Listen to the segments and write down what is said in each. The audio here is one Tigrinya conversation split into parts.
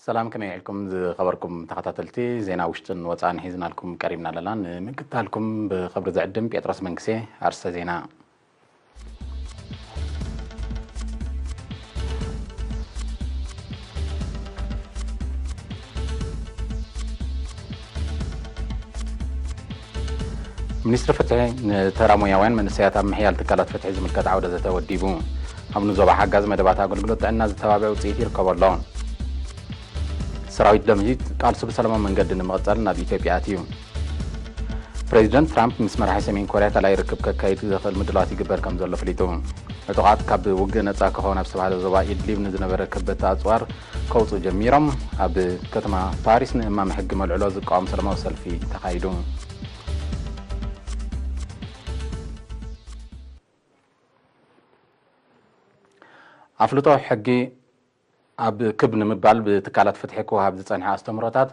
ሰላም፣ ከመይ ውዒልኩም ዝኸበርኩም ተኸታተልቲ? ዜና ውሽጥን ወጻእን ሒዝናልኩም ቀሪብና ኣለና። ንምክትታልኩም ብኽብሪ ዝዕድም ጴጥሮስ መንግሴ። ኣርእስተ ዜና። ሚኒስትሪ ፍትሒ ንተራ ሞያውያን መንእሰያት ኣብ ምሕያል ትካላት ፍትሒ ዝምልከት ዓውደ ዘተ ወዲቡ። ኣብ ንዞባ ሓጋዝ መደባት ኣገልግሎት ጥዕና ዝተባብዐ ውፅኢት ይርከቦ ኣሎ። ሰራዊት ደምሂት ቃልሱ ብሰላማዊ መንገዲ ንምቕጻል ናብ ኢትዮጵያ ኣትዩ። ፕሬዚደንት ትራምፕ ምስ መራሒ ሰሜን ኮርያ ካልኣይ ርክብ ከካይድ ዘኽእል ምድላዋት ይግበር ከም ዘሎ ኣፍሊጡ። ዕጡቓት ካብ ውግእ ነጻ ክኸውን ኣብ ዝተባህለ ዞባ ኢድሊብ ንዝነበረ ከበድቲ ኣጽዋር ከውጽኡ ጀሚሮም። ኣብ ከተማ ፓሪስ ንእማመ ሕጊ መልዕሎ ዝቃወም ሰላማዊ ሰልፊ ተኻይዱ። ኣፍልጦ ሕጊ ኣብ ክብ ንምባል ብትካላት ፍትሒ ክወሃብ ዝጸንሐ ኣስተምህሮታት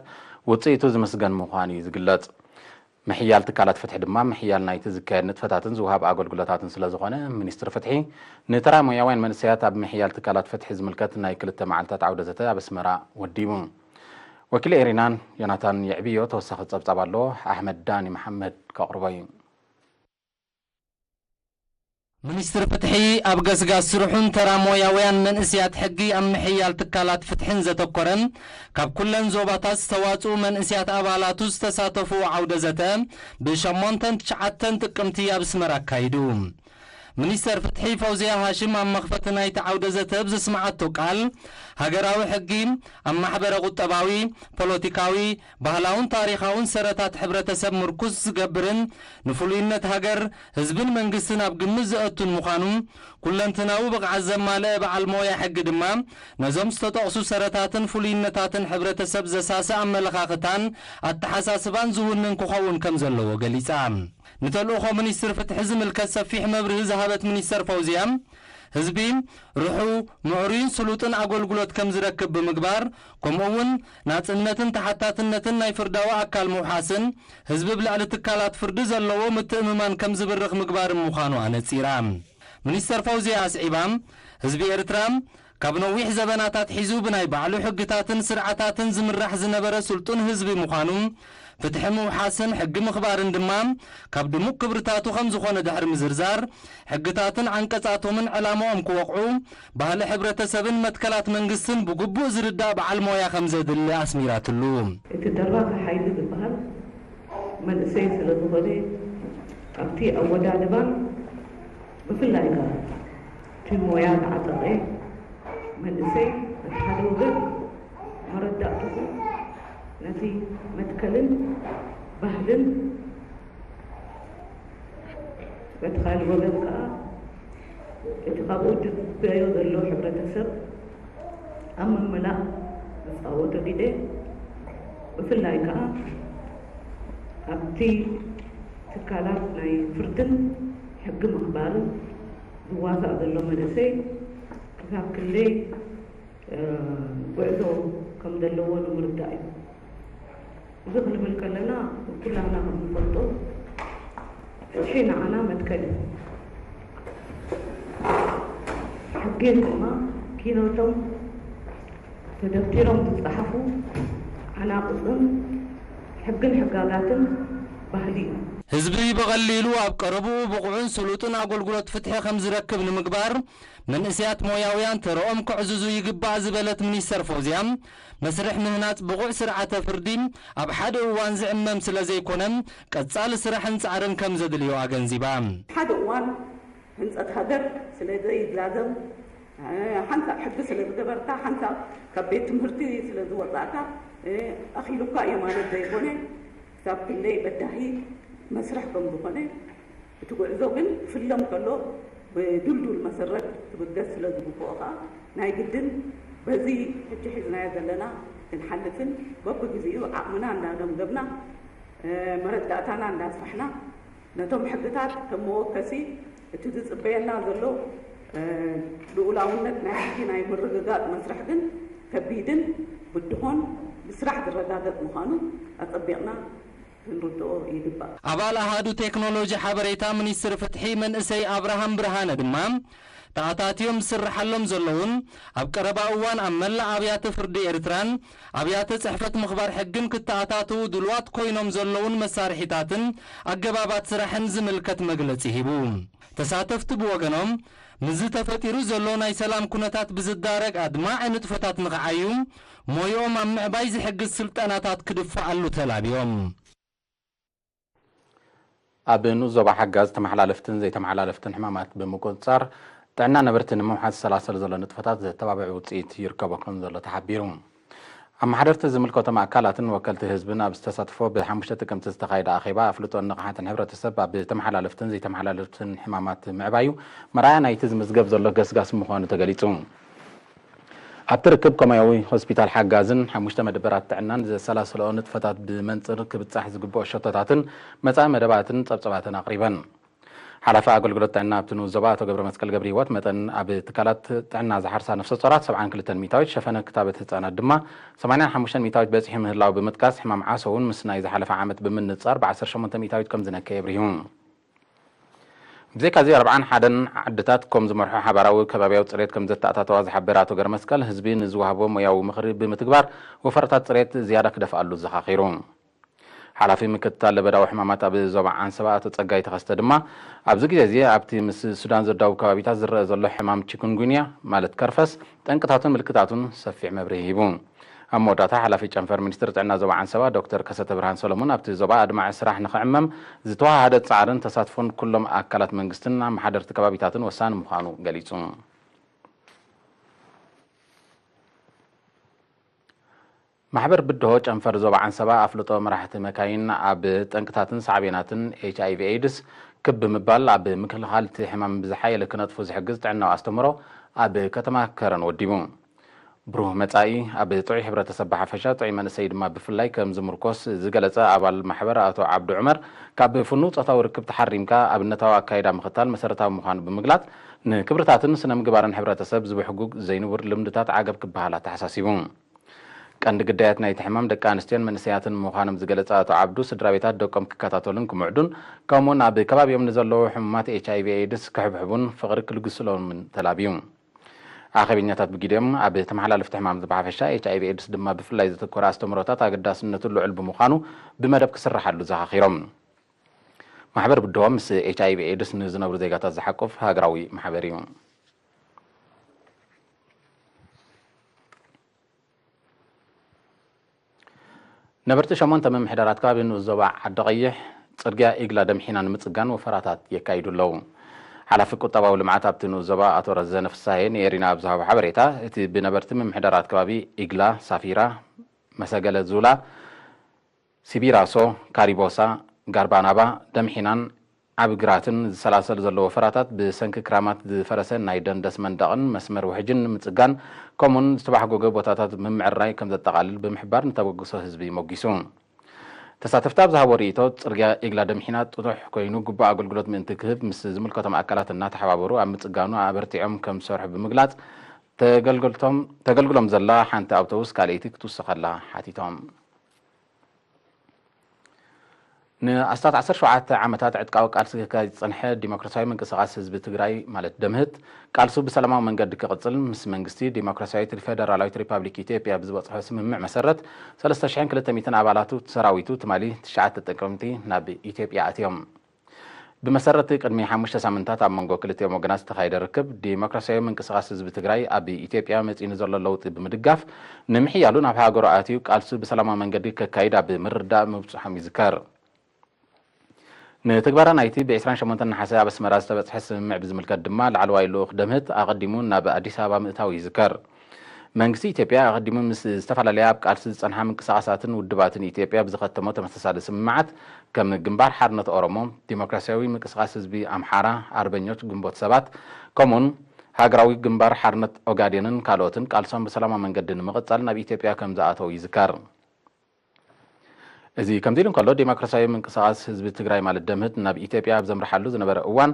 ውጽኢቱ ዝምስገን ምዃኑ እዩ ዝግለጽ። ምሕያል ትካላት ፍትሒ ድማ ምሕያል ናይቲ ዝካየድ ንጥፈታትን ዝወሃብ ኣገልግሎታትን ስለ ዝኾነ፣ ሚኒስትሪ ፍትሒ ንተራ ሞያውያን መንእሰያት ኣብ ምሕያል ትካላት ፍትሒ ዝምልከት ናይ ክልተ መዓልታት ዓውደ ዘተ ኣብ ኣስመራ ወዲቡ። ወኪል ኤሪናን ዮናታን የዕብዮ ተወሳኺ ጸብጻብ ኣለዎ። ኣሕመድ ዳኒ መሓመድ ከቕርቦ እዩ። ሚኒስትሪ ፍትሒ ኣብ ገስጋስ ስርሑን ተራ ሞያውያን መንእሰያት ሕጊ ኣብ ምሕያል ትካላት ፍትሕን ዘተኮረ፣ ካብ ኩለን ዞባታት ዝተዋጽኡ መንእሰያት ኣባላቱ ዝተሳተፉ ዓውደ ዘተ ብሸሞንተን ትሽዓተን ጥቅምቲ ኣብ ኣስመራ ኣካይዱ። ሚኒስተር ፍትሒ ፈውዝያ ሃሽም ኣብ መኽፈቲ ናይቲ ዓውደ ዘተ ኣብ ዘስምዓቶ ቃል፣ ሃገራዊ ሕጊ ኣብ ማሕበረ ቁጠባዊ፣ ፖለቲካዊ፣ ባህላውን ታሪኻውን ሰረታት ሕብረተሰብ ምርኩስ ዝገብርን ንፍሉይነት ሃገር፣ ህዝብን መንግስትን ኣብ ግምት ዘእቱን ምዃኑ፣ ኩለንትናዊ ብቕዓት ዘማልአ በዓል ሞያ ሕጊ ድማ ነዞም ዝተጠቕሱ ሰረታትን ፍሉይነታትን ሕብረተሰብ ዘሳሲ ኣመለኻኽታን ኣተሓሳስባን ዝውንን ክኸውን ከም ዘለዎ ገሊጻ። ንተልእኾ ሚኒስትሪ ፍትሒ ዝምልከት ሰፊሕ መብርሂ ዝሃበት ሚኒስተር ፈውዝያ፣ ህዝቢ ርሑ፣ ምዕሩይን ስሉጥን ኣገልግሎት ከም ዝረክብ ብምግባር፣ ከምኡ እውን ናጽነትን ተሓታትነትን ናይ ፍርዳዊ ኣካል ምውሓስን፣ ህዝቢ ብልዕሊ ትካላት ፍርዲ ዘለዎ ምትእምማን ከም ዝብርኽ ምግባርን ምዃኑ ኣነጺራ። ሚኒስተር ፈውዝያ ኣስዒባ፣ ህዝቢ ኤርትራ ካብ ነዊሕ ዘበናት ኣትሒዙ ብናይ ባዕሉ ሕግታትን ስርዓታትን ዝምራሕ ዝነበረ ስልጡን ህዝቢ ምዃኑ፣ ፍትሒ ምውሓስን ሕጊ ምኽባርን ድማ ካብ ድሙቕ ክብርታቱ ከም ዝኾነ ድሕሪ ምዝርዛር፣ ሕግታትን ዓንቀጻቶምን ዕላማኦም ክወቕዑ፣ ባህሊ ሕብረተሰብን መትከላት መንግስትን ብግቡእ ዝርዳእ በዓል ሞያ ከም ዘድሊ ኣስሚራትሉ። እቲ ደራኺ ሓይሊ ዝበሃል መንእሰይ ስለ ዝኾነ፣ ኣብቲ ኣወዳድባን ብፍላይ ከኣ እቲ ሞያ ዝዓጠቐ መንእሰይ፣ በቲ ሓደ ወገን መረዳእትኡ ነቲ መትከልን ባህልን፣ በቲ ካልእ ወገን ከኣ እቲ ካብኡ ዝድበዮ ዘሎ ሕብረተሰብ ኣብ ምምላእ ዝጻወቶ ግደ፣ ብፍላይ ከኣ ኣብቲ ትካላት ናይ ፍርድን ሕጊ ምኽባርን ዝዋሳእ ዘሎ መንእሰይ ክሳብ ክንደይ፣ እ፣ ጉዕዞ ከም ዘለዎ ንምርዳእ እዩ። እዚ ክንብል ከለና፣ ኩላህና ከም ንፈልጦ፣ ፍትሒ ንዓና መትከል እዩ። ሕጊ ድማ ኪኖቶም ተደብቲሮም ዝጸሓፉ ዓናቕጽን ሕግን ሕጋጋትን ባህሊ እዩ። ህዝቢ ብቐሊሉ ኣብ ቀረብኡ ብቑዕን ስሉጥን ኣገልግሎት ፍትሒ ከም ዝረክብ ንምግባር፣ መንእሰያት ሞያውያን ተረኦም ከዕዝዙ ይግባእ ዝበለት ሚኒስተር ፎዝያ፣ መስርሕ ምህናጽ ብቑዕ ስርዓተ ፍርዲ ኣብ ሓደ እዋን ዝዕመም ስለ ዘይኮነ፣ ቀጻሊ ስራሕን ጻዕርን ከም ዘድልዮ ኣገንዚባ። ሓደ እዋን ህንጸት ሃገር ስለ ዘይላዘም፣ ሓንሳብ ሕጊ ስለ ዝገበርካ፣ ሓንሳብ ካብ ቤት ትምህርቲ ስለ ዝወጻእካ፣ ኣኺሉካ እዩ ማለት ዘይኮነ፣ ክሳብ ክንደይ በዳሂ መስርሕ ከም ዝኾነ፣ እቲ ጉዕዞ ግን ክፍለም ከሎ ብድልዱል መሰረት ክብገስ ስለ ዝግብኦ ከኣ፣ ናይ ግድን በዚ ሕጂ ሒዝናዮ ዘለና ክንሓልፍን በብግዜኡ ዓቕምና እንዳገምገምና፣ መረዳእታና እንዳስፋሕና፣ ነቶም ሕግታት ከም መወከሲ እቲ ዝጽበየና ዘሎ፣ እ፣ ልኡላውነት ናይ ሕጊ ናይ ምርግጋጽ መስርሕ ግን ከቢድን ብድሆን ብስራሕ ዝረጋገጽ ምዃኑ ኣጸቢቕና ክንርድኦ ይግባእ። ኣባል ኣሃዱ ቴክኖሎጂ ሓበሬታ ሚኒስትሪ ፍትሒ መንእሰይ ኣብርሃም ብርሃነ ድማ፣ ተኣታትዮም ዝስርሓሎም ዘለውን ኣብ ቀረባ እዋን ኣብ መላእ ኣብያተ ፍርዲ ኤርትራን ኣብያተ ጽሕፈት ምኽባር ሕግን ክተኣታትዉ ድልዋት ኮይኖም ዘለውን መሳርሒታትን ኣገባባት ስራሕን ዝምልከት መግለጺ ሂቡ። ተሳተፍቲ ብወገኖም፣ ምስዚ ተፈጢሩ ዘሎ ናይ ሰላም ኩነታት ብዝዳረግ ኣድማዒ ንጥፈታት ንኽዓዩ፣ ሞይኦም ኣብ ምዕባይ ዝሕግዝ ስልጠናታት ክድፋኣሉ ተላብዮም። ኣብ ንኡስ ዞባ ሓጋዝ ተመሓላለፍትን ዘይተመሓላለፍትን ሕማማት ብምቁጽጻር፣ ጥዕና ነበርቲ ንምውሓስ ዝሰላሰል ዘሎ ንጥፈታት ዘተባብዕ ውጽኢት ይርከቦ ከም ዘሎ ተሓቢሩ። ኣመሓደርቲ ዝምልከቶም ኣካላትን ወከልቲ ህዝብን ኣብ ዝተሳትፎ ብሓሙሽተ ጥቅምቲ ዝተኻየደ ኣኼባ ኣፍልጦን ንቕሓትን ሕብረተሰብ ኣብ ተመሓላለፍትን ዘይተመሓላለፍትን ሕማማት ምዕባዩ መርኣያ ናይቲ ዝምዝገብ ዘሎ ገስጋስ ምዃኑ ተገሊጹ። ኣብቲ ርክብ ኮማያዊ ሆስፒታል ሓጋዝን ሓሙሽተ መደበራት ጥዕናን ዘሰላሰለኦ ንጥፈታት ብመንጽር ክብጻሕ ዝግብኦ ሸቶታትን መጻኢ መደባትን ጸብጸባትን ኣቕሪበን። ሓላፊ ኣገልግሎት ጥዕና ኣብቲ ንኡስ ዞባ ኣቶ ገብረመስቀል ገብረሂወት፣ መጠን ኣብ ትካላት ጥዕና ዝሓርሳ ነፍሰ ጾራት ሰብዓን ክልተን ሚእታዊት፣ ሸፈነ ክታበት ህጻናት ድማ ሰማንያን ሓሙሽተን ሚእታዊት በጺሑ ምህላው ብምጥቃስ፣ ሕማም ዓሶ እውን ምስ ናይ ዝሓለፈ ዓመት ብምንጻር ብዓሰርተ ሸሞንተ ሚእታዊት ከም ዝነከየ የብርሁ። ብዘይካዚ ኣርብዓን ሓደን ዓድታት ኮም ዝመርሖ ሓባራዊ ከባቢያዊ ጽሬት ከም ዘተኣታተዋ ዝሓበረ ኣቶ ገረመስቀል፣ ህዝቢ ንዝወሃቦ ሞያዊ ምኽሪ ብምትግባር ወፈራታት ጽሬት ዝያዳ ክደፍኣሉ ዘኻኺሩ። ሓላፊ ምክትታል ለበዳዊ ሕማማት ኣብ ዞባ ዓንሰባ ኣቶ ጸጋይ ተኸስተ ድማ፣ ኣብዚ ግዜ እዚ ኣብቲ ምስ ሱዳን ዘዳውብ ከባቢታት ዝረአ ዘሎ ሕማም ቺኩንጉንያ ማለት ከርፈስ ጠንቅታቱን ምልክታቱን ሰፊሕ መብርሂ ሂቡ። ኣብ መወዳእታ ሓላፊ ጨንፈር ሚኒስትሪ ጥዕና ዞባ ዓንሰባ ዶክተር ከሰተ ብርሃን ሰሎሞን፣ ኣብቲ ዞባ ኣድማዒ ስራሕ ንኽዕመም ዝተወሃሃደ ጻዕርን ተሳትፎን ኩሎም ኣካላት መንግስትን ኣመሓደርቲ ከባቢታትን ወሳኒ ምዃኑ ገሊጹ። ማሕበር ብድሆ ጨንፈር ዞባ ዓንሰባ ኣፍልጦ መራሕቲ መካይን ኣብ ጠንቅታትን ሳዕቤናትን ኤች ኣይ ቪ ኤድስ ክብ ብምባል ኣብ ምክልኻል እቲ ሕማም ብዝሓየለ ክነጥፉ ዝሕግዝ ጥዕናዊ ኣስተምህሮ ኣብ ከተማ ከረን ወዲቡ። ብሩህ መጻኢ ኣብ ጥዑይ ሕብረተሰብ ብሓፈሻ ጥዑይ መንእሰይ ድማ ብፍላይ ከም ዝምርኮስ ዝገለጸ ኣባል ማሕበር ኣቶ ዓብዱ ዑመር፣ ካብ ፍኑው ጾታዊ ርክብ ተሓሪምካ ኣብነታዊ ኣካይዳ ምኽታል መሰረታዊ ምዃኑ ብምግላጽ፣ ንክብርታትን ስነ ምግባርን ሕብረተሰብ ዝብሕጉግ ዘይንቡር ልምድታት ዓገብ ክበሃል ኣተሓሳሲቡ። ቀንዲ ግዳያት ናይቲ ሕማም ደቂ ኣንስትዮን መንእሰያትን ምዃኖም ዝገለጸ ኣቶ ዓብዱ፣ ስድራ ቤታት ደቆም ክከታተሉን ክምዕዱን፣ ከምኡውን ኣብ ከባቢኦም ንዘለዉ ሕሙማት ኤች ኣይ ቪ ኤድስ ክሕብሕቡን ፍቕሪ ክልግስሎምን ተላብዩ። ኣኼበኛታት ብግዲኦም፣ ኣብ ተመሓላለፍቲ ሕማም ብሓፈሻ፣ ኤች ኣይ ቪ ኤድስ ድማ ብፍላይ ዘተኮረ ኣስተምህሮታት ኣገዳስነቱ ልዑል ብምዃኑ ብመደብ ክስርሓሉ ዘኻኺሮም። ማሕበር ብድሆ ምስ ኤች ኣይ ቪ ኤድስ ንዝነብሩ ዜጋታት ዝሓቁፍ ሃገራዊ ማሕበር እዩ። ነበርቲ ሸሞንተ ምምሕዳራት ከባቢ ንኡስ ዞባ ዓዲ ቀይሕ፣ ጽርግያ ኢግላ ደምሒና ንምጽጋን ወፈራታት የካይዱ ኣለዉ። ሓላፊ ቁጠባዊ ልምዓት ኣብቲ ንኡስ ዞባ ኣቶ ረዘነ ፍሳሄ ንኤሪና ኣብ ዝሃቦ ሓበሬታ፣ እቲ ብነበርቲ ምምሕዳራት ከባቢ ኢግላ፣ ሳፊራ፣ መሰገለ ዙላ፣ ሲቢራሶ፣ ካሪቦሳ፣ ጋርባናባ፣ ደምሒናን ዓቢ ግራትን ዝሰላሰል ዘሎ ወፈራታት፣ ብሰንኪ ክራማት ዝፈረሰ ናይ ደንደስ መንደቕን መስመር ውሕጅን ንምጽጋን፣ ከምኡውን ዝተባሕጎገ ቦታታት ምምዕራይ ከም ዘጠቓልል ብምሕባር፣ ንተበግሶ ህዝቢ ሞጊሱ። ተሳተፍቲ ኣብ ዝሃቦ ርእይቶ፣ ጽርግያ ኢግላ ደምሒና ጥጡሕ ኮይኑ፣ ግቡእ ኣገልግሎት ምእንቲ ክህብ፣ ምስ ዝምልከቶም ኣካላት እናተሓባበሩ ኣብ ምጽጋኑ ኣበርቲዖም ከም ዝሰርሑ ብምግላጽ፣ ተገልገልቶም-፣ ተገልግሎም ዘላ ሓንቲ ኣውቶቡስ ካልኣይቲ ክትውሰኸላ ሓቲቶም። ንኣስታት ዓሰርተ ሸውዓተ ዓመታት ዕጥቃዊ ቃልሲ ከካይድ ዝጸንሐ ዲሞክራሲያዊ ምንቅስቓስ ህዝቢ ትግራይ፣ ማለት ደምህት፣ ቃልሱ ብሰላማዊ መንገዲ ክቕጽል ምስ መንግስቲ ዲሞክራሲያዊት ፌደራላዊት ሪፓብሊክ ኢትዮጵያ ብዝበጽሖ ስምምዕ መሰረት፣ ሰለስተ ሽሕን ክልተ ሚእትን ኣባላቱ ሰራዊቱ ትማሊ ትሽዓተ ጥቅምቲ ናብ ኢትዮጵያ ኣትዮም። ብመሰረት ቅድሚ ሓሙሽተ ሳምንታት ኣብ መንጎ ክልቲኦም ወገናት ዝተኻየደ ርክብ፣ ዲሞክራሲያዊ ምንቅስቓስ ህዝቢ ትግራይ ኣብ ኢትዮጵያ መጺኡ ንዘሎ ለውጢ ብምድጋፍ፣ ንምሕያሉ ናብ ሃገሩ ኣትዩ ቃልሱ ብሰላማዊ መንገዲ ከካይድ ኣብ ምርድዳእ ምብጽሖም ይዝከር። ንትግበራ ናይቲ ብ ዕስራን ሸሞንተን ነሓሰ ኣብ ኣስመራ ዝተበጽሐ ስምምዕ ብዝምልከት ድማ፣ ላዕለዋይ ልኡኽ ደምህት ኣቐዲሙ ናብ ኣዲስ ኣበባ ምእታዉ ይዝከር። መንግስቲ ኢትዮጵያ ኣቐዲሙ ምስ ዝተፈላለያ ኣብ ቃልሲ ዝጸንሓ ምንቅስቓሳትን ውድባትን ኢትዮጵያ ብዝኸተሞ ተመሳሳሊ ስምምዓት፣ ከም ግንባር ሓርነት ኦሮሞ፣ ዲሞክራሲያዊ ምንቅስቓስ ህዝቢ ኣምሓራ፣ ኣርበኞች ግንቦት ሰባት፣ ከምኡውን ሃገራዊ ግንባር ሓርነት ኦጋዴንን ካልኦትን፣ ቃልሶም ብሰላማዊ መንገዲ ንምቕጻል ናብ ኢትዮጵያ ከም ዝኣተዉ ይዝከር። እዚ ከምዚ ኢሉ እንከሎ፣ ዴሞክራሲያዊ ምንቅስቓስ ህዝቢ ትግራይ፣ ማለት ደምህት፣ ናብ ኢትዮጵያ ኣብ ዘምርሓሉ ዝነበረ እዋን፣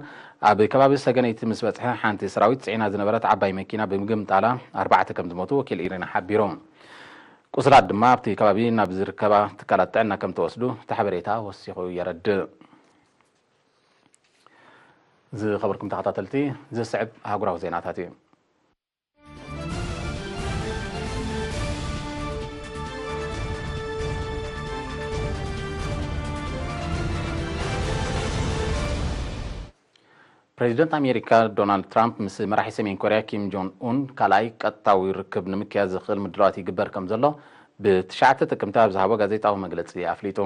ኣብ ከባቢ ሰገነይቲ ምስ በጽሐ፣ ሓንቲ ሰራዊት ጽዒና ዝነበረት ዓባይ መኪና ብምግምጣላ፣ ኣርባዕተ ከም ዝሞቱ ወኪል ኢሪና ሓቢሩ። ቁስላት ድማ ኣብቲ ከባቢ ናብ ዝርከባ ትካላት ጥዕና ከም ተወስዱ እቲ ሓበሬታ ወሲኹ የረድእ። ዝኸበርኩም ተኸታተልቲ፣ ዝስዕብ ኣህጉራዊ ዜናታት እዩ። ፕሬዚደንት ኣሜሪካ ዶናልድ ትራምፕ ምስ መራሒ ሰሜን ኮርያ ኪም ጆን ኡን ካልኣይ ቀጥታዊ ርክብ ንምክያድ ዝኽእል ምድላዋት ይግበር ከም ዘሎ ብትሽዓተ ጥቅምቲ ኣብ ዝሃቦ ጋዜጣዊ መግለጺ ኣፍሊጡ።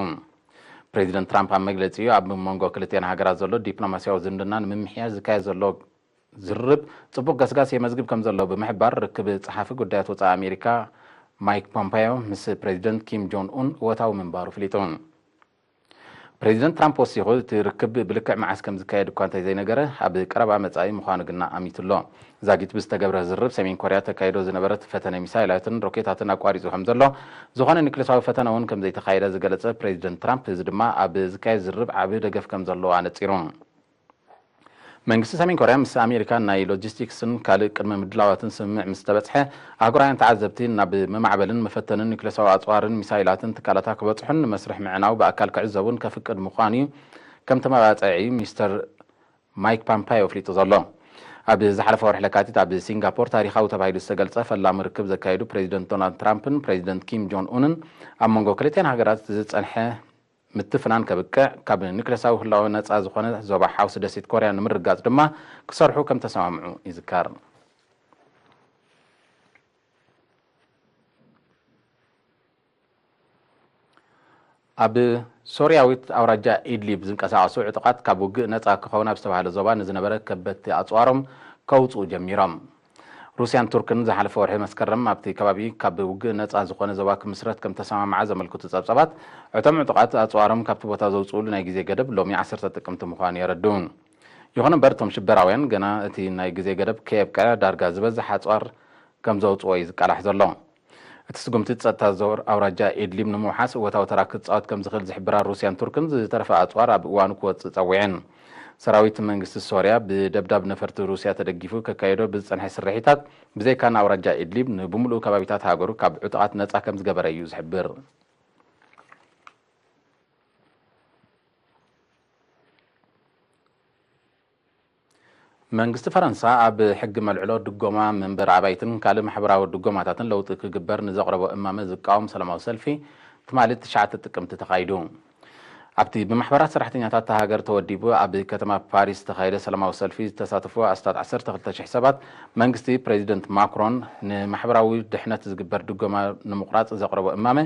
ፕሬዚደንት ትራምፕ ኣብ መግለጺኡ፣ ኣብ መንጎ ክልቲኣን ሃገራት ዘሎ ዲፕሎማስያዊ ዝምድና ንምምሕያሽ ዝካየድ ዘሎ ዝርርብ ጽቡቕ ገስጋስ የመዝግብ ከም ዘሎ ብምሕባር፣ ርክብ ጸሓፊ ጉዳያት ወጻኢ ኣሜሪካ ማይክ ፖምፓዮ ምስ ፕሬዚደንት ኪም ጆን ኡን እወታዊ ምንባሩ ኣፍሊጡ። ፕሬዚደንት ትራምፕ ወሲኹ፣ እቲ ርክብ ብልክዕ መዓስ ከም ዝካየድ እኳ እንተዘይነገረ፣ ኣብ ቀረባ መጻኢ ምዃኑ ግና ኣሚቱ ኣሎ። ዛጊት ብዝተገብረ ዝርርብ፣ ሰሜን ኮርያ ተካይዶ ዝነበረት ፈተነ ሚሳይላትን ሮኬታትን ኣቋሪጹ ከም ዘሎ፣ ዝኾነ ኒክሌሳዊ ፈተነ እውን ከም ዘይተኻየደ ዝገለጸ ፕሬዚደንት ትራምፕ፣ እዚ ድማ ኣብ ዝካየድ ዝርርብ ዓቢ ደገፍ ከም ዘለዎ ኣነጺሩ። መንግስቲ ሰሜን ኮርያ ምስ ኣሜሪካ ናይ ሎጂስቲክስን ካልእ ቅድመ ምድላዋትን ስምምዕ ምስ ተበጽሐ፣ ኣህጉራውያን ተዓዘብቲ ናብ መማዕበልን መፈተንን ኒክሌሳዊ ኣጽዋርን ሚሳይላትን ትካላታ ክበጽሑን ንመስርሕ ምዕናው ብኣካል ክዕዘቡን ከፍቅድ ምዃኑ እዩ ከም ተመባጸዒ ሚስተር ማይክ ፓምፓዮ ኣፍሊጡ ዘሎ። ኣብ ዝሓለፈ ወርሒ ለካቲት ኣብ ሲንጋፖር ታሪኻዊ ተባሂሉ ዝተገልጸ ፈላሚ ርክብ ዘካየዱ ፕሬዚደንት ዶናልድ ትራምፕን ፕሬዚደንት ኪም ጆን ኡንን፣ ኣብ መንጎ ክልቲኣን ሃገራት ዝጸንሐ ምትፍናን ከብቅዕ፣ ካብ ኒክሌሳዊ ህላወ ነጻ ዝኾነ ዞባ ሓውሲ ደሴት ኮርያ ንምርጋጽ ድማ ክሰርሑ ከም ተሰማምዑ ይዝከር። ኣብ ሶርያዊት ኣውራጃ ኢድሊብ ዝንቀሳቐሱ ዕጡቓት፣ ካብ ውግእ ነጻ ክኸውን ኣብ ዝተባህለ ዞባ ንዝነበረ ከበድቲ ኣጽዋሮም ከውጽኡ ጀሚሮም። ሩስያን ቱርክን ዝሓለፈ ወርሒ መስከረም ኣብቲ ከባቢ ካብ ውግእ ነጻ ዝኾነ ዞባ ክምስረት ከም ተሰማምዓ ዘመልክቱ ጸብጻባት፣ እቶም ዕጡቓት ኣጽዋሮም ካብቲ ቦታ ዘውጽኡሉ ናይ ግዜ ገደብ ሎሚ ዓሰርተ ጥቅምቲ ምዃኑ የረድኡ። ይኹን እምበር፣ እቶም ሽበራውያን ገና እቲ ናይ ግዜ ገደብ ከየብቅዐ ዳርጋ ዝበዝሕ ኣጽዋር ከም ዘውጽኦ እዩ ዝቃላሕ ዘሎ። እቲ ስጉምቲ ጸጥታ ዞር ኣውራጃ ኢድሊብ ንምውሓስ እወታዊ ተራ ክጻወት ከም ዝኽእል ዝሕብራ ሩስያን ቱርክን፣ ዝተረፈ ኣጽዋር ኣብ እዋኑ ክወጽእ ጸዊዐን። ሰራዊት መንግስቲ ሶርያ ብደብዳብ ነፈርቲ ሩስያ ተደጊፉ ከካየዶ ብዝጸንሐ ስርሒታት፣ ብዘይካ ንኣውራጃ ኢድሊብ ንብምሉኡ ከባቢታት ሃገሩ ካብ ዕጡቓት ነጻ ከም ዝገበረ እዩ ዝሕብር። መንግስቲ ፈረንሳ ኣብ ሕጊ መልዕሎ ድጎማ መንበሪ ኣባይትን ካልእ ማሕበራዊ ድጎማታትን ለውጢ ክግበር ንዘቕረቦ እማመ ዝቃወም ሰላማዊ ሰልፊ ትማሊ ትሽዓተ ጥቅምቲ ተኻይዱ። ኣብቲ ብማሕበራት ሰራሕተኛታት እታ ሃገር ተወዲቡ ኣብ ከተማ ፓሪስ ዝተኻየደ ሰላማዊ ሰልፊ ዝተሳተፉ ኣስታት ዓሰርተ ክልተ ሽሕ ሰባት፣ መንግስቲ ፕሬዚደንት ማክሮን ንማሕበራዊ ድሕነት ዝግበር ድጎማ ንምቑራጽ ዘቕረቦ እማመ፣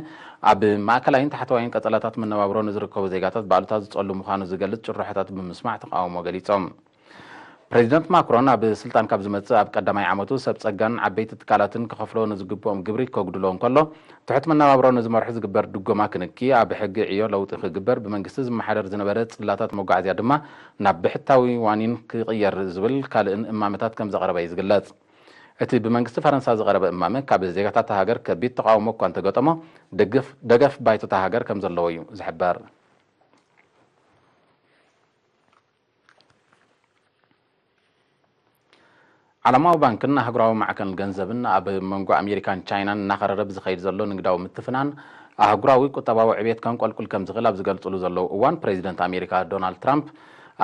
ኣብ ማእከላይን ታሕተዋይን ቀጸላታት መነባብሮ ንዝርከቡ ዜጋታት ብኣሉታ ዝጸሉ ምዃኑ ዝገልጽ ጭርሖታት ብምስማዕ ተቓውሞ ገሊጾም። ፕሬዚደንት ማክሮን ኣብ ስልጣን ካብ ዝመጽእ ኣብ ቀዳማይ ዓመቱ፣ ሰብ ጸጋን ዓበይቲ ትካላትን ክኸፍሎ ንዝግብኦም ግብሪ ከጉድሎ እንከሎ፣ ትሑት መነባብሮ ንዝመርሑ ዝግበር ድጎማ ክንኪ፣ ኣብ ሕጊ ዕዮ ለውጢ ክግበር፣ ብመንግስቲ ዝመሓደር ዝነበረ ጽላታት መጓዓዝያ ድማ ናብ ብሕታዊ ዋኒን ክቕየር ዝብል ካልእን እማመታት ከም ዘቕረበ እዩ ዝግለጽ። እቲ ብመንግስቲ ፈረንሳ ዝቐረበ እማመ፣ ካብ ዜጋታት እታ ሃገር ከቢድ ተቓውሞ እኳ እንተገጠሞ፣ ደገፍ፣ ደገፍ ባይቶ እታ ሃገር ከም ዘለዎ እዩ ዝሕበር። ዓለማዊ ባንክን ኣህጉራዊ ማዕከን ገንዘብን፣ ኣብ መንጎ ኣሜሪካን ቻይናን እናኸረረ ብዝኸይድ ዘሎ ንግዳዊ ምትፍናን፣ ኣህጉራዊ ቁጠባዊ ዕብየት ከንቆልቁል ከም ዝኽእል ኣብ ዝገልጽሉ ዘለዉ እዋን፣ ፕሬዚደንት ኣሜሪካ ዶናልድ ትራምፕ፣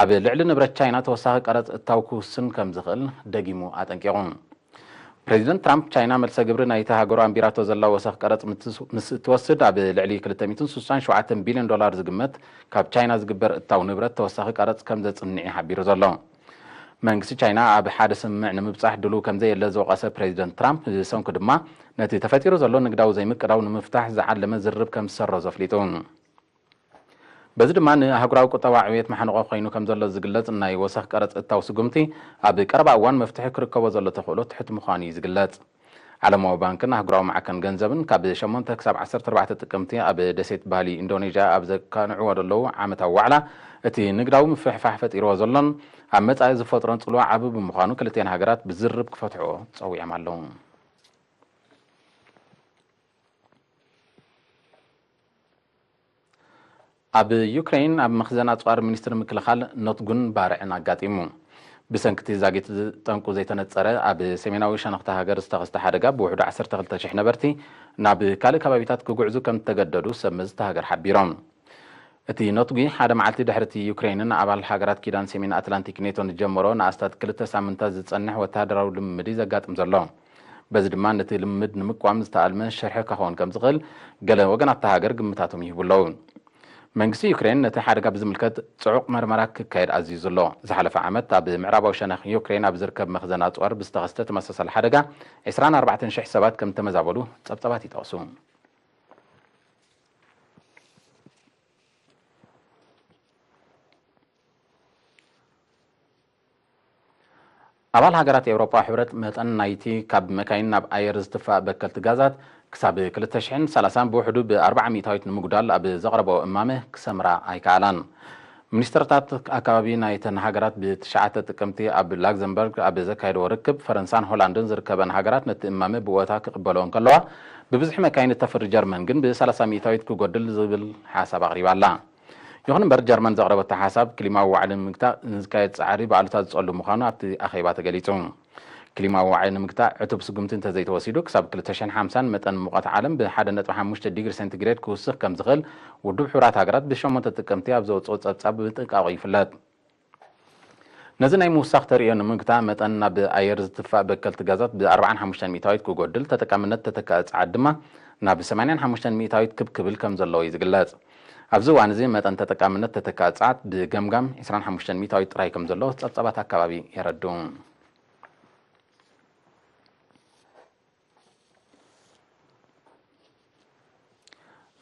ኣብ ልዕሊ ንብረት ቻይና ተወሳኺ ቀረጽ እታው ክውስን ከም ዝኽእል ደጊሙ ኣጠንቂቑ። ፕሬዚደንት ትራምፕ፣ ቻይና መልሰ ግብሪ ናይቲ ሃገሩ ኣንቢራቶ ዘላ ወሰኽ ቀረጽ ምትስ-፣ ምስ እትወስድ፣ ኣብ ልዕሊ ክልተ ሚእትን ስሳን ሸውዓተን ቢልዮን ዶላር ዝግመት ካብ ቻይና ዝግበር እታው ንብረት ተወሳኺ ቀረጽ ከም ዘጽንዕ እዩ ሓቢሩ ዘሎ። መንግስቲ ቻይና ኣብ ሓደ ስምምዕ ንምብጻሕ ድሉው ከም ዘየለ ዝወቐሰ ፕሬዚደንት ትራምፕ፣ ብሰንኩ ድማ ነቲ ተፈጢሩ ዘሎ ንግዳዊ ዘይምቅዳው ንምፍታሕ ዝዓለመ ዝርርብ ከም ዝሰረዞ ኣፍሊጡ። በዚ ድማ ንኣህጉራዊ ቁጠባ ዕብየት ማሕንቖ ኮይኑ ከም ዘሎ ዝግለጽ ናይ ወሰኽ ቀረጽ እታው ስጉምቲ፣ ኣብ ቀረባ እዋን መፍትሒ ክርከቦ ዘሎ ተኽእሎ ትሑት ምዃኑ እዩ ዝግለጽ። ዓለማዊ ባንክን ኣህጉራዊ ማዕከን ገንዘብን፣ ካብ ሸሞንተ ክሳብ ዓሰርተ ኣርባዕተ ጥቅምቲ ኣብ ደሴት ባሊ ኢንዶኔዥያ ኣብ ዘካንዕዎ ዘለዉ ዓመታዊ ዋዕላ፣ እቲ ንግዳዊ ምፍሕፋሕ ፈጢርዎ ዘሎን ኣብ መጻኢ ዝፈጥሮን ጽልዋ ዓቢ ብምዃኑ፣ ክልቲኣን ሃገራት ብዝርርብ ክፈትሕኦ ጸዊዖም ኣለዉ። ኣብ ዩክሬን፣ ኣብ መኽዘን ኣጽዋር ሚኒስትሪ ምክልኻል ኖትጉን ባርዕን ኣጋጢሙ። ብሰንኪ እቲ ዛጊት ጠንቁ ዘይተነጸረ፣ ኣብ ሰሜናዊ ሸነኽቲ ሃገር ዝተኸስተ ሓደጋ፣ ብውሕዱ ዓሰርተ ክልተ ሽሕ ነበርቲ ናብ ካልእ ከባቢታት ክጉዕዙ ከም ዝተገደዱ ሰብ መዚ እታ ሃገር ሓቢሮም። እቲ ነትጒ ሓደ መዓልቲ ድሕሪ እቲ ዩክሬንን ኣባል ሃገራት ኪዳን ሰሜን ኣትላንቲክ ኔቶን ዝጀመሮ ንኣስታት ክልተ ሳምንታት ዝጸንሕ ወተሃደራዊ ልምምድ እዩ ዘጋጥም ዘሎ። በዚ ድማ ነቲ ልምምድ ንምቅዋም ዝተኣልመ ሽርሒ ክኸውን ከም ዝኽእል ገለ ወገናት እታ ሃገር ግምታቶም ይህቡ ኣለዉ። መንግስቲ ዩክሬን ነቲ ሓደጋ ብዝምልከት ጽዑቕ መርመራ ክካየድ ኣዚዙ ኣሎ። ዝሓለፈ ዓመት ኣብ ምዕራባዊ ሸነኽ ዩክሬን ኣብ ዝርከብ መኽዘን ኣጽዋር ብዝተኸስተ ተመሳሳሊ ሓደጋ ዕስራን ኣርባዕተን ሽሕ ሰባት ከም ዝተመዛበሉ ጸብጻባት ይጠቕሱ። ኣባል ሃገራት ኤውሮጳ ሕብረት መጠን ናይቲ ካብ መካይን ናብ ኣየር ዝትፋእ በከልቲ ጋዛት ክሳብ ክልተ ሽሕን ሰላሳን ብውሕዱ ብ ኣርባዓ ሚእታዊት ንምጉዳል ኣብ ዘቕረበኦ እማመ ክሰምራ ኣይከኣላን። ሚኒስትርታት ኣካባቢ ናይተን ሃገራት ብ ትሽዓተ ጥቅምቲ ኣብ ላክዘምበርግ ኣብ ዘካየደዎ ርክብ፣ ፈረንሳን ሆላንድን ዝርከበን ሃገራት ነቲ እማመ ብእወታ ክቕበልኦ እንከለዋ፣ ብብዝሒ መካይን እተፍሪ ጀርመን ግን ብ ሰላሳ ሚእታዊት ክጎድል ዝብል ሓሳብ ኣቕሪባ ኣላ። ይኹን እምበር፣ ጀርመን ዘቕረበቶ ሓሳብ ክሊማዊ ዋዕሊ ንምግታእ ንዝካየድ ጻዕሪ ብኣሉታ ዝጸሉ ምዃኑ ኣብቲ ኣኼባ ተገሊጹ። ክሊማዊ ዋዕሊ ንምግታእ ዕቱብ ስጉምቲ እንተዘይተወሲዱ፣ ክሳብ ክልተ ሽሕን ሓምሳን መጠን ሙቐት ዓለም ብ ሓደ ነጥቢ ሓሙሽተ ዲግሪ ሴንቲግሬድ ክውስኽ ከም ዝኽእል ውድብ ሕቡራት ሃገራት ብ ሸሞንተ ጥቅምቲ ኣብ ዘውጽኦ ጸብጻብ ብጥንቃቐ ይፍለጥ። ነዚ ናይ ምውሳኽ ተርእዮ ንምግታእ፣ መጠን ናብ ኣየር ዝትፋእ በከልቲ ጋዛት ብ ኣርባዓን ሓሙሽተን ሚእታዊት ክጎድል፣ ተጠቃምነት ተተካኢ ጸዓት ድማ ናብ ሰማንያን ሓሙሽተን ሚእታዊት ክብ ክብል ከም ዘለዎ እዩ ዝግለጽ። ኣብዚ እዋን እዚ መጠን ተጠቃምነት ተተካኢ ጸዓት ብገምጋም ዕስራን ሓሙሽተን ሚእታዊት ጥራይ ከም ዘሎ ጸብጻባት ኣካባቢ የረድኡ።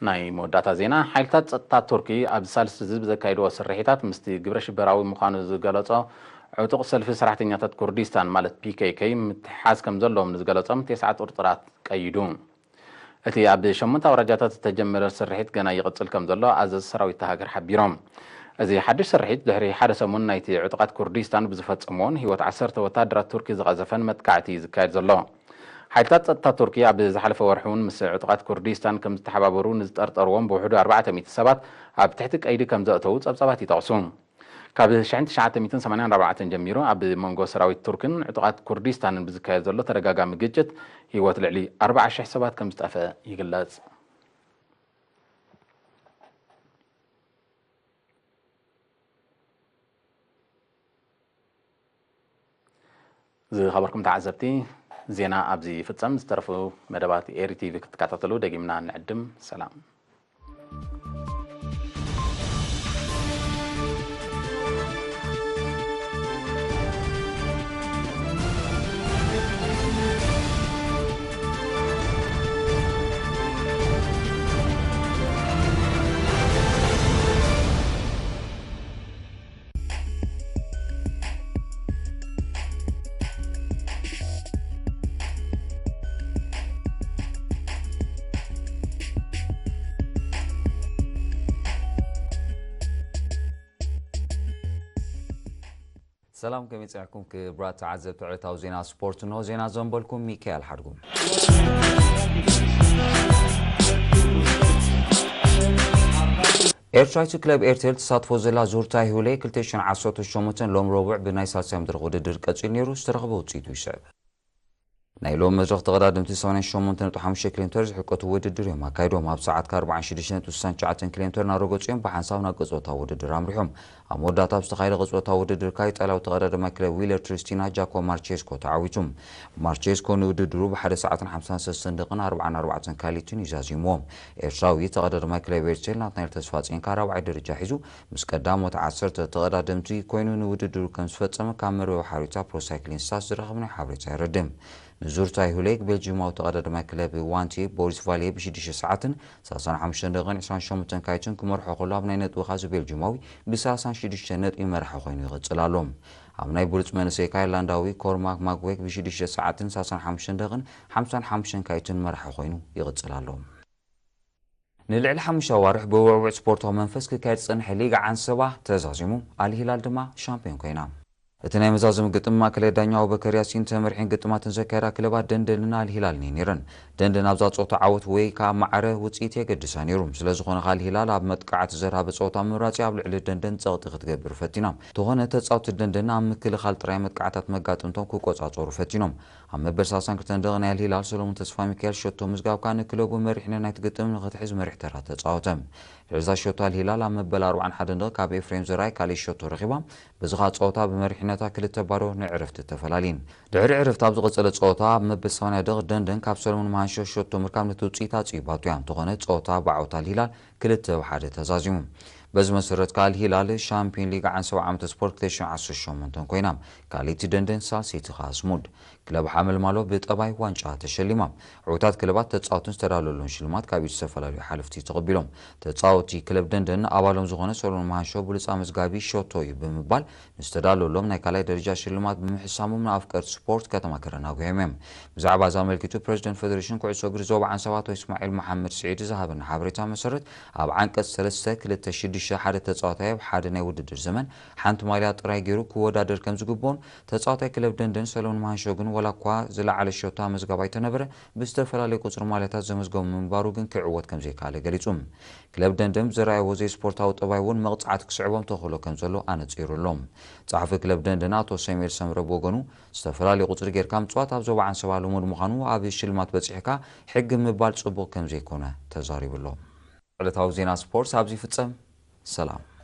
ናይ መወዳእታ ዜና፣ ሓይልታት ጸጥታ ቱርኪ ኣብዚ ሳልስቲ እዚ ብዘካየድዎ ስርሒታት ምስቲ ግብረ ሽበራዊ ምዃኑ ዝገለጾ ዕጡቕ ሰልፊ ሰራሕተኛታት ኩርዲስታን ማለት ፒ ኬ ኬ ምትሕሓዝ ከም ዘለዎም ንዝገለጾም ተስዓ ጥርጡራት ቀይዱ። እቲ ኣብ ሸሞንተ ኣውራጃታት ዝተጀመረ ስርሒት ገና ይቕጽል ከም ዘሎ ኣዘዚ ሰራዊት እታ ሃገር ሓቢሮም። እዚ ሓድሽ ስርሒት ድሕሪ ሓደ ሰሙን ናይቲ ዕጡቓት ኩርዲስታን ብዝፈጸምዎን ህይወት ዓሰርተ ወተሃደራት ቱርኪ ዝቐዘፈን መጥቃዕቲ እዩ ዝካየድ ዘሎ። ሓይልታት ጸጥታ ቱርኪ ኣብ ዝሓለፈ ወርሒ እውን ምስ ዕጡቓት ኩርዲስታን ከም ዝተሓባበሩ ንዝጠርጠርዎም ብውሕዱ ኣርባዕተ ሚእቲ ሰባት ኣብ ትሕቲ ቀይዲ ከም ዘእተዉ ጸብጻባት ይጠቕሱ። ካብ ሽሕን ትሽዓተ ሚእትን ሰማንያን ኣርባዕተን ጀሚሩ ኣብ መንጎ ሰራዊት ቱርክን ዕጡቓት ኩርዲስታንን ብዝካየድ ዘሎ ተደጋጋሚ ግጭት ህይወት ልዕሊ ኣርባዓ ሽሕ ሰባት ከም ዝጠፍአ ይግለጽ። ዝኸበርኩም ተዓዘብቲ፣ ዜና ኣብዚ ይፍጸም። ዝተረፉ መደባት ኤሪ ቲቪ ክትከታተሉ ደጊምና ንዕድም። ሰላም። ሰላም፣ ከመይ ጸኒሕኩም ክቡራት ተዓዘብቲ ዕለታዊ ዜና ስፖርት? እንሆ ዜና ዘንበልኩም ሚካኤል ሓድጉ። ኤርትራዊት ክለብ ኤርቴል ትሳትፎ ዘላ ዙር ታይሁሌ ክልተ ሽሕን ዓሰርተ ሸሞንተን ሎም ረቡዕ ብናይ ሳልሳይ መድረኽ ውድድር ቀጺሉ ነይሩ። ዝተረኽበ ውጽኢቱ ይስዕብ። ናይ ሎም መድረኽ ተቐዳደምቲ ሰማንያን ሸሞንተ ነጥቢ ሓሙሽተ ኪሎ ሜትር ዝሕቀቱ ውድድር እዮም ኣካይዶም። ኣብ ሰዓት ከ ኣርባዓን ሽዱሽተ ነጥቢ ስሳን ትሽዓተን ኪሎ ሜትር እናረገጹ እዮም ብሓንሳብ ናብ ቀጸወታ ውድድር ኣምሪሖም። ኣብ መወዳእታ ኣብ ዝተኻየደ ቀጸወታ ውድድር ካይ ጣልያዊ ተቐዳዳማይ ክለብ ዊለር ትሪስቲና ጃኮ ማርቼስኮ ተዓዊቱ። ማርቼስኮ ንውድድሩ ብሓደ ሰዓትን ሓምሳን ሰለስተን ደቂቕን ኣርባዓን ኣርባዕተን ካሊትን እዩ ዛዚምዎ። ኤርትራዊ ተቐዳዳማይ ክለብ ኤርቴል ናትናኤል ተስፋጽዮን ካራብዓይ ደረጃ ሒዙ ምስ ቀዳሞት ዓሰርተ ተቐዳደምቲ ኮይኑ ንውድድሩ ከም ዝፈጸመ ካብ መርበብ ሓበሬታ ፕሮሳይክሊን ስታትስ ዝረኸብናዮ ሓበሬታ የረድእ። ንዙር ታይሁሌግ ቤልጂማዊ ተቐዳዳማይ ክለብ ዋንቴ ቦሪስ ቫልየ ብሽዱሽተ ሰዓትን ሰላሳን ሓሙሽተን ደቂቕን ዕስራን ሸሞንተን ካሊትን ክመርሖ ከሎ፣ ኣብ ናይ ነጥቢ ኻዚ ቤልጂማዊ ብሰላሳን ሽዱሽተ ነጥቢ መራሒ ኮይኑ ይቕጽል ኣሎ። ኣብ ናይ ብሉጽ መንእሰይ ካይርላንዳዊ ኮርማክ ማግዌክ ብሽዱሽተ ሰዓትን ሰላሳን ሓሙሽተን ደቂቕን ሓምሳን ሓሙሽተን ካሊትን መራሒ ኮይኑ ይቕጽል ኣሎ። ንልዕሊ ሓሙሽተ ኣዋርሕ ብውዕውዕ ስፖርታዊ መንፈስ ክካየድ ዝጸንሐ ሊግ ዓንሰባ ተዛዚሙ፣ ኣል ሂላል ድማ ሻምፒዮን ኮይና። እቲ ናይ መዛዘሚ ግጥም ማእከላይ ዳኛ ኣቡበከር ያሲን ተመሪሒን ግጥማትን ዘካየዳ ክለባት ደንደልን ኣል ሂላልን እየን ነይረን። ደንደን ኣብዛ ጸወታ ዓወት ወይ ከኣ ማዕረ ውጽኢት የገድሳ ነይሩ። ስለ ዝኾነ ካል ሂላል ኣብ መጥቃዕቲ ዘድሃበ ጸወታ ምምራጺ ኣብ ልዕሊ ደንደን ጸቕጢ ክትገብር ፈቲና። እንተኾነ ተጻወቲ ደንደን ኣብ ምክልኻል ጥራይ መጥቃዕታት መጋጥምቶም ክቆጻጸሩ ፈቲኖም። ኣብ መበል ሰላሳን ክልተን ደቂቕ ናይ ኣል ሂላል ሰሎሞን ተስፋ ሚካኤል ሸቶ ምዝጋብ ከኣ ንክለቡ መሪሕነት ናይቲ ግጥም ንኽትሕዝ መሪሕ ተራ ተጻወተ። ድሕሪ እዛ ሸቶ ኣል ሂላል ኣብ መበል ኣርባዓን ሓደን ደቂቕ ካብ ኤፍሬም ዘርኣይ ካልእ ሸቶ ረኺባ። በዚ ኸኣ ጸወታ ብመሪሕነታ ክልተ ባዶ ንዕረፍቲ ተፈላልየን። ድሕሪ ዕረፍቲ ኣብ ዝቐጸለ ጸወታ ኣብ መበል ሰማንያ ደቂቕ ደንደን ካብ ሰለሞን መሃንሾ ሸቶ ምርካብ ነቲ ውጽኢት ኣጽቢባቶ እያ። እንተኾነ ጸወታ ብዓወት ኣል ሂላል ክልተ ብ ሓደ ተዛዚሙ። በዚ መሰረት ከኣ ኣል ሂላል ሻምፒዮን ሊግ ዓንሰባ ዓመተ ስፖርት ክልተ ሽሕን ዓሰርተ ሸሞንተን ኮይና። ካልኣይቲ ደንደን፣ ሳልሰይቲ ከኣ ስሙድ። ክለብ ሓመልማሎ ብጠባይ ዋንጫ ተሸሊማ። ዕዉታት ክለባት ተጻወትን ዝተዳለወሎን ሽልማት ካብ ኢድ ዝተፈላለዩ ሓለፍቲ ተቐቢሎም። ተጻወቲ ክለብ ደንደን ኣባሎም ዝኾነ ሰሎሞን መሃንሾ ብሉጽ ኣመዝጋቢ ሸቶ እዩ ብምባል ንዝተዳለወሎም ናይ ካልኣይ ደረጃ ሽልማት ብምሕሳሞም ንኣፍቀርቲ ስፖርት ከተማ ከረን ኣጉሂሞም እዮም። ብዛዕባ እዚ ኣመልኪቱ ፕረዚደንት ፌደሬሽን ኩዕሶ እግሪ ዞባ ዓንሰባ ኣቶ እስማዒል መሓመድ ስዒድ ዝሃበና ሓበሬታ መሰረት ኣብ ዓንቀጽ ሰለስተ ክልተ ሽዱሽተ ሓደ ተጻዋታይ ኣብ ሓደ ናይ ውድድር ዘመን ሓንቲ ማልያ ጥራይ ገይሩ ክወዳደር ከም ዝግብኦን ተጻዋታይ ክለብ ደንደን ሰሎሞን መሃንሾ ግን ዋላ እኳ ዝለዓለ ሸቶ ኣመዝጋቢ ኣይተነበረ ብዝተፈላለየ ቁጽሪ ማልያታት ዘመዝገቡ ምንባሩ ግን ክዕወት ከም ዘይከኣለ ገሊጹ። ክለብ ደንደን ብዘርኣይዎ ዘይስፖርታዊ ጠባይ እውን መቕጻዕቲ ክስዕቦም ተኽእሎ ከም ዘሎ ኣነጺሩ ኣሎ። ጸሓፊ ክለብ ደንደን ኣቶ ሰሙኤል ሰምረ ብወገኑ ዝተፈላለዩ ቁጽሪ ጌርካ ምጽዋት ኣብ ዞባ ዓንሰባ ልሙድ ምዃኑ ኣብ ሽልማት በጺሕካ ሕግ ምባል ጽቡቕ ከም ዘይኮነ ተዛሪቡ ኣሎ። ዕለታዊ ዜና ስፖርት ኣብዚ ይፍጸም። ሰላም።